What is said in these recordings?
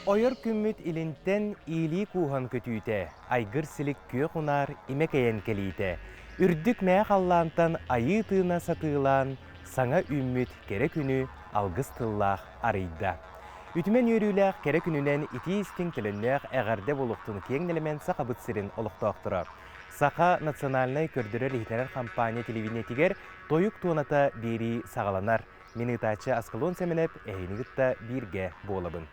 Ойор күммүт илинтэн иилии кууһан көтүүтэ, айгыр силик күөх унаар имэ кэйэн кэлиитэ, үрдүк мээ халлаантан айыы тыына сатыылаан, саҥа үүммүт кэрэ күнү алгыс тыллаах арыйда. Үтүмэн үөрүүлээх кэрэ күнүнэн итии-истиҥ төлөннөөх эҕэрдэ буолуохтун киэҥ нэлэмэн Сахабыт сирин олохтоохторо. Саха национальнай көрдөрөр-иһитиннэрэр хампаанньа телевидениетигэр Тойук туоната биэрии саҕаланар. Мин ыытааччы Аскалон Сэмэнэп эһигини кытта бииргэ буолабын.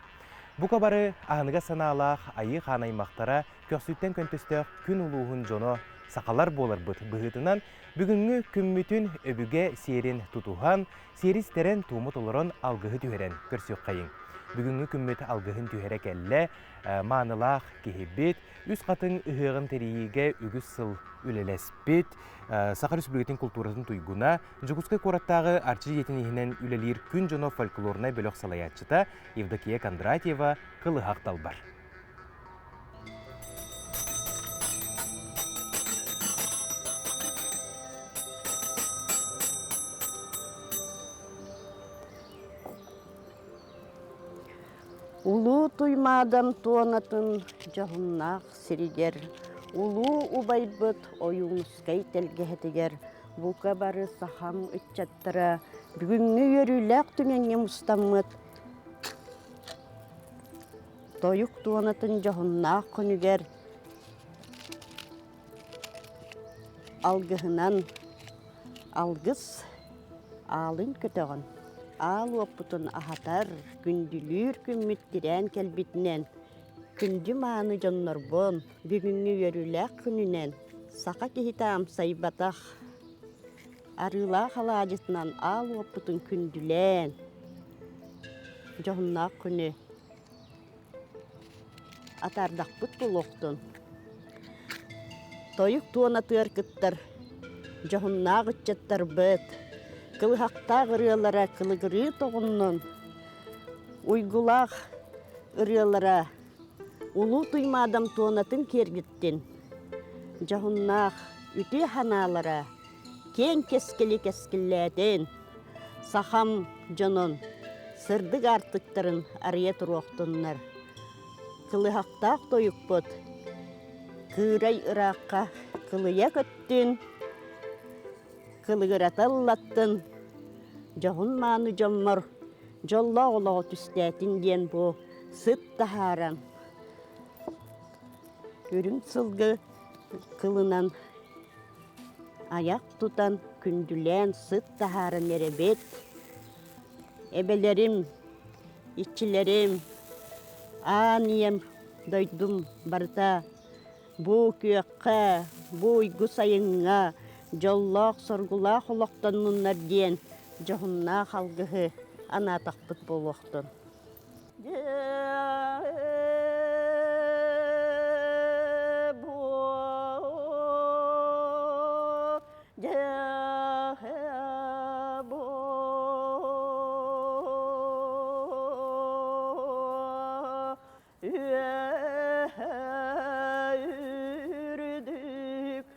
Бука бары аһыныгас санаалаах айыы хаан аймахтара көхсүттэн көнтөстөөх күн улууһун дьоно сахалар буоларбыт быһыытынан бүгүҥҥү күммүтүн өбүгэ сиэрин тутуһан, сиэри истэрэн, туому толорон алгыһы түһэрэн көрсүөххэйиҥ. Бүгүҥҥү күммүт алгыһын түһэрэ кэллэ, маанылаах киһибит, Үс Хатыҥ ыһыаҕын тэрийиигэ үгүс сыл үлэлэспит, Саха Республикатын култууратын туйгуна, Дьокуускай куораттааҕы Арчы дьиэтин иһинэн үлэлиир Күн дьоно фольклорнай бөлөх салайааччыта Евдокия Кондратьева Кылыһах далбар. Улуу Туймаадан туонатын дьоһуннаах сиригэр, улуу убайбыт Ойуунускай тэлгэһэтигэр бука бары сахам ыччаттара бүгүҥҥү үөрүүлээх түгэҥҥэ мустаммыт тойук туонатын дьоһуннаах күнүгэр алгыһынан алгыс аалын көтөҕөн, аал уоппутун аһатар, күндүлүүр күммүт тирээн кэлбитинэн, күндү мааны дьоннорбун бүгүҥҥү үөрүүлээх күнүнэн саха киһитэ амсайбатах арыылаах алаадьытынан аал уоппутун күндүлээн, дьоһуннаах күнү Атаардахпыт буолуохтун. Тойук туонатыгар кыттар дьоһуннаах ыччаттарбыт кылыһахтаах ырыалара кылыгырыы тоҕуннун, уйгулаах ырыалара Улуу Туймаадам туонатын киэргэттин, дьоһуннаах үтүө санаалара киэҥ кэскили кэскиллээтин, сахам дьонун сырдык аартыктарын арыйа туруохтуннар. Кылыһахтаах тойукпут кыырай ыраахха кылыйа көттүн, кылыгырата ыллаттын, дьоһун-мааны дьоммор дьоллоох олоҕу түстээтин диэн бу сыт таһааран үрүҥ сылгы кылынан айах тутан күндүлээн сыт таһааран эрэбит. Эбэлэрим, иччилэрим, аан ийэм дойдум барыта бу күөххэ, бу уйгу сайыҥҥа дьоллоох-соргулаах олохтоннуннар диэн дьоһуннаах алгыһы анаатахпыт буолуохтун. Үрдүк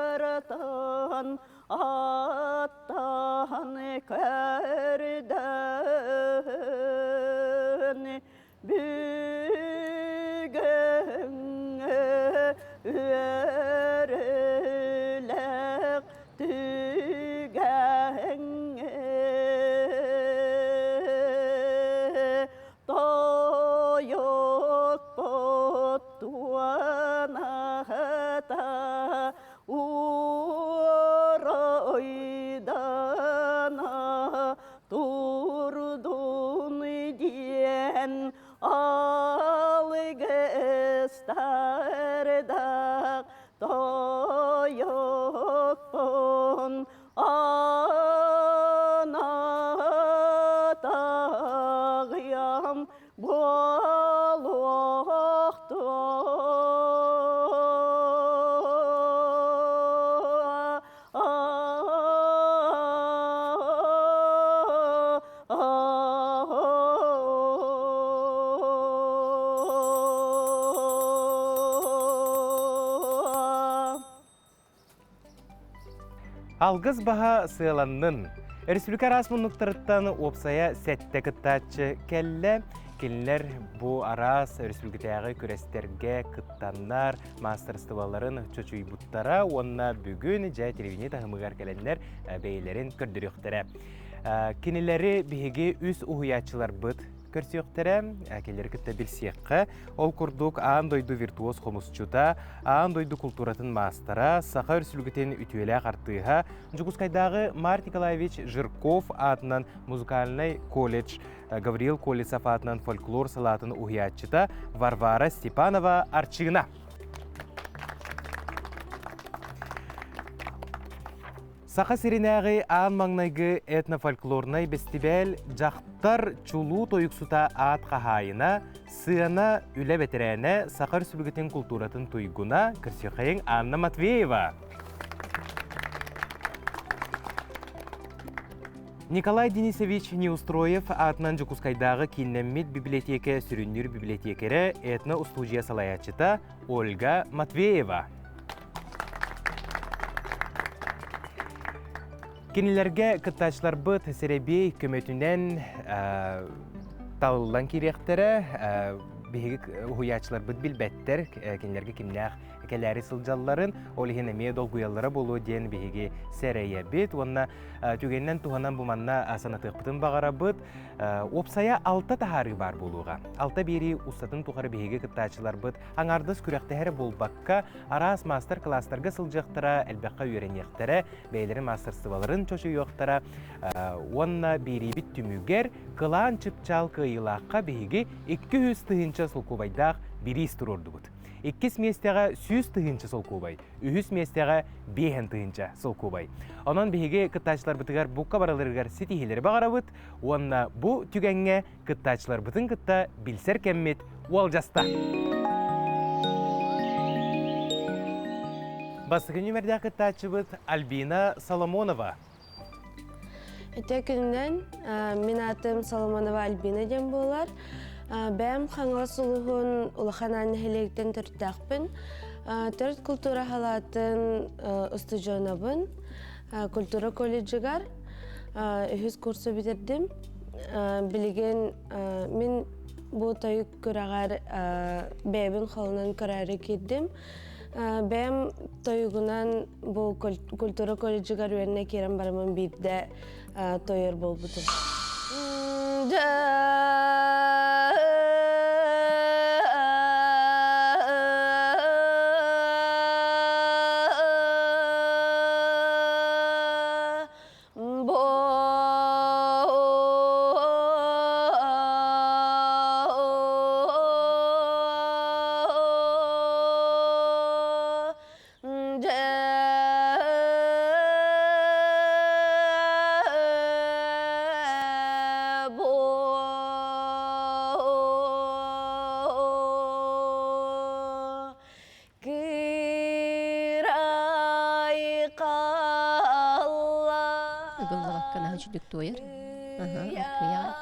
айылартан аттан көрдөөн бүгүҥҥү үөрүүлээх түгэҥҥэ тойукпут туонаһыта уруйдана турдун диэн алгыстардаах тойукпун анатаҕыам буолуохтун. Алгыс баһа сыаланнын. Республика араас муннуктарыттан уопсайа сэттэ кыттааччы кэллэ. Кинилэр бу араас өрөспүүбүлүкэтээҕи күрэстэргэ кыттаннар, маастарыстыбаларын чочуйбуттара уонна бүгүн дьэ телевидение таһымыгар кэлэннэр бэйэлэрин көрдөрүөхтэрэ. Кинилэри биһиги үс уһуйааччыларбыт көрсүөхтэрэ, кинилэри кытта билсиэххэ. Ол курдук аан дойду виртуоз хомусчута, аан дойду култууратын маастара, Саха Өрөспүүбүлүкэтин үтүөлээх артыыһа, Дьокуускайдааҕы Март Николаевич Жирков аатынан музыкальнай колледж Гавриил Колесов аатынан фольклор салаатын уһуйааччыта Варвара Степанова Арчыына. Саха сиринээҕи аан маҥнайгы этнофольклорнай бэстибээл «Дьахтар чулуу тойуксута» аат хаһаайына, сыана үлэ бэтэрээнэ, Саха Өрөспүүбүлүкэтин култууратын туйгуна Көрсүөххэйиҥ Анна Матвеева. Николай Денисович Неустроев аатынан Дьокуускайдааҕы кииннэммит библиотека сүрүннүүр библиотекэрэ, этно-устуудьуйа салайааччыта Ольга Матвеева. Кинилэргэ кыттааччыларбыт сэрэбиэй көмөтүнэн талыллан киириэхтэрэ. Биһиги уһуйааччыларбыт билбэттэр, кинилэргэ кимнээх кэлээри сылдьалларын, ол иһин эмиэ долгуйаллара буолуо диэн биһиги сэрэйэбит уонна түгэнинэн туһанан бу манна санатыахпытын баҕарабыт. Уопсайа алта таһаарыы баар буолуоҕа. Алта биэрии устатын тухары биһиги кыттааччыларбыт аҥаардас күрэхтэһэр буолбакка, араас маастар-кылаастарга сылдьыахтара, элбэххэ үөрэниэхтэрэ, бэйэлэрин маастарыстыбаларын чочуйуохтара уонна биэриибит түмүгэр кылаан чыпчаал кыайыылаахха биһиги 200 тыһыынча солкуобайдаах бириис туруордубут. Иккис миэстэҕэ 100 тыһыынча солкуобай, үһүс миэстэҕэ 5 тыһыынча солкуобай. Онон биһиги кыттааччыларбытыгар букка бараларыгар ситиһиилэри баҕарабыт уонна бу түгэҥҥэ кыттааччыларбытын кытта билсэр кэммит уолдьаста. Бастакы нүмердээх кыттааччыбыт Альбина Соломонова. Үтүө күнүнэн, мин аатым Соломонова Альбина диэн буолар. Бэйэм Хаҥалас улууһун Улахан Аан нэһилиэгиттэн төрүттээхпин. Төрүт култуура халаатын устудьуонабын. Культура колледжыгар үһүс курсу бүтэрдим. Билигин мин бу тойук күрэҕэр бэйэбин холонон көрөөрү киирдим. Бэйэм тойугунан бу культура колледжыгар үөрэнэ киирэн бараммын биирдэ тойор буолбутум. Ыгыллыбакка наһаа үчүгдүк туойар. Кыйаҕа.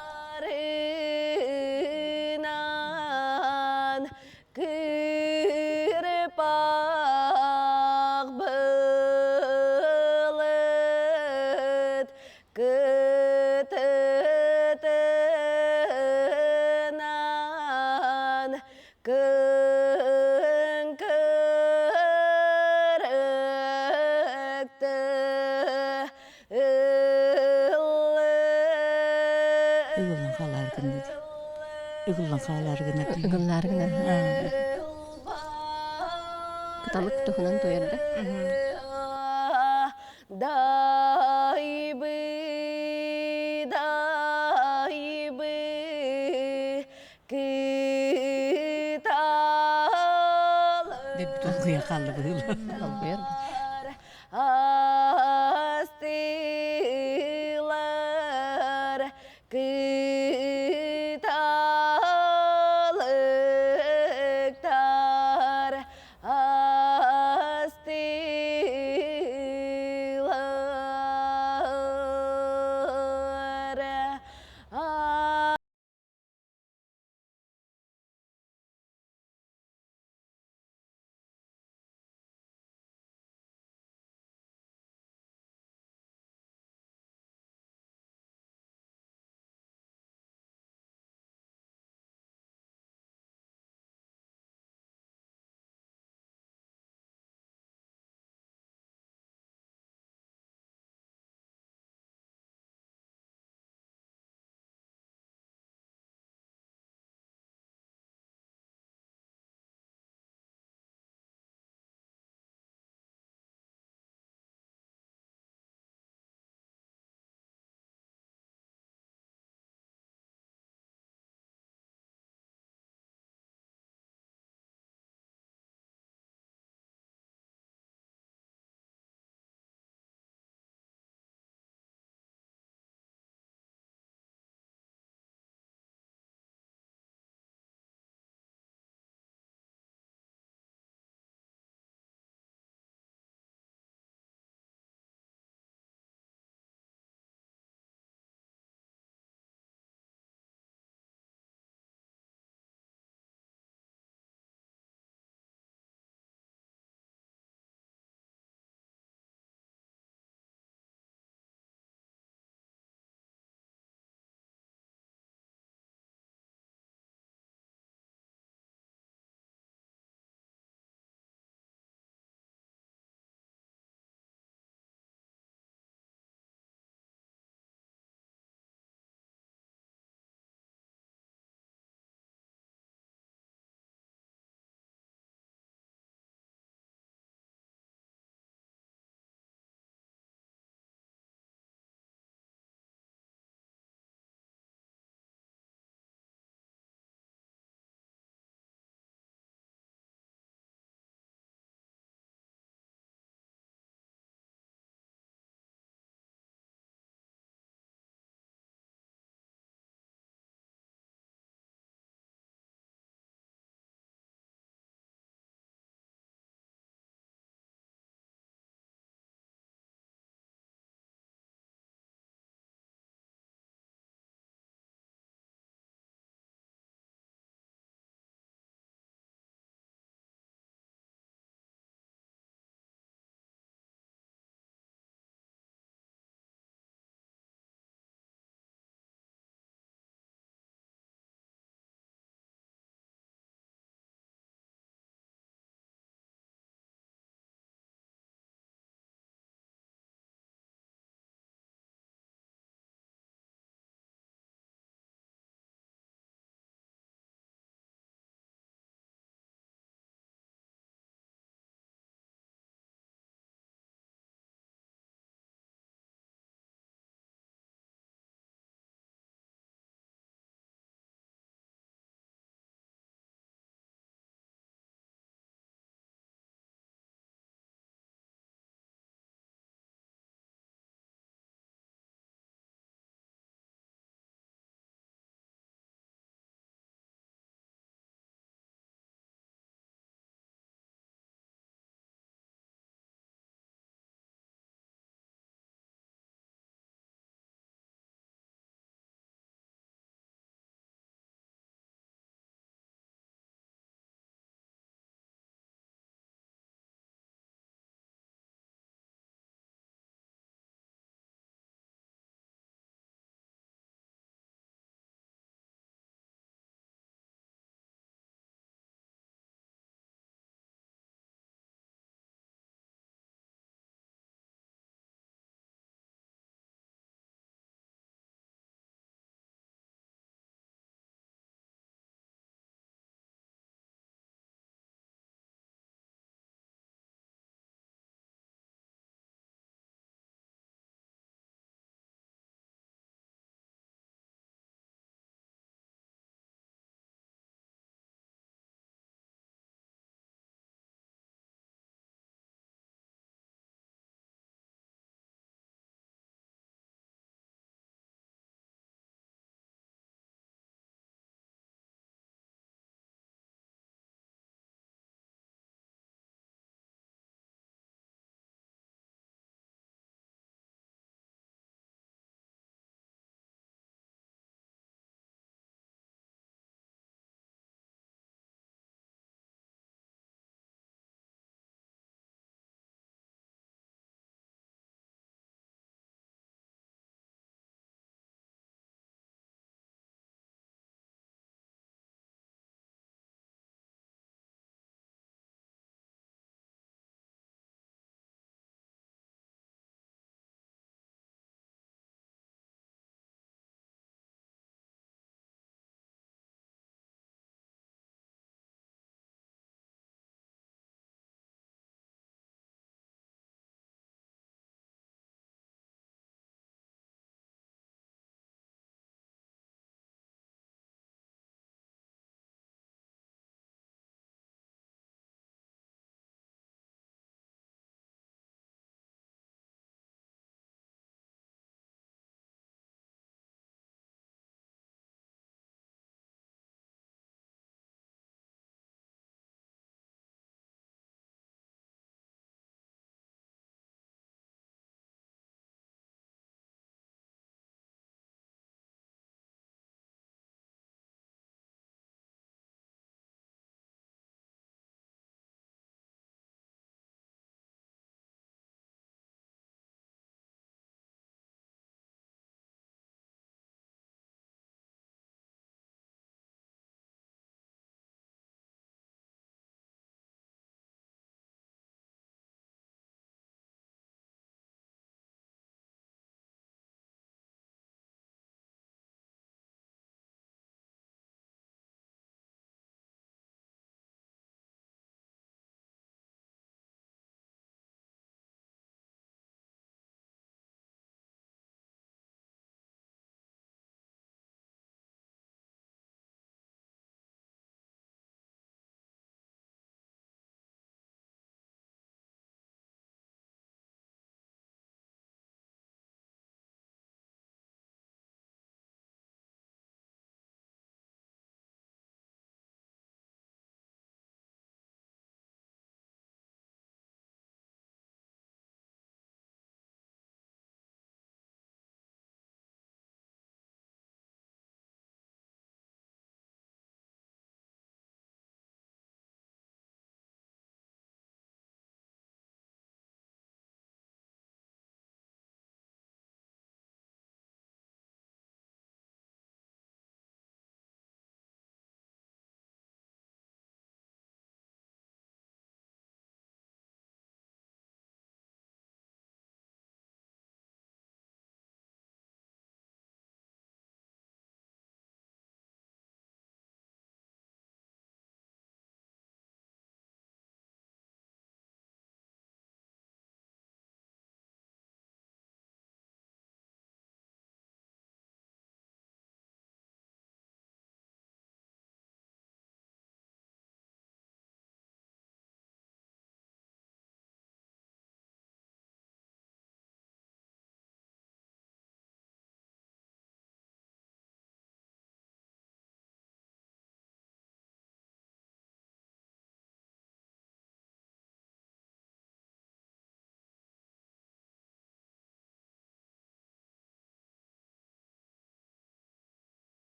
Кырпах былыт кытытынан кыҥкырыкты Ыгыллан хаалаары гынна дии. Ыгыллан хаалаары гынар дии. Ыгыллаары гынар. Кыталык туһунан туойар да? Дайбы, дайбы, кыталык. Дөбүт долгуйа хаалла быһыылаах. Долгуйар.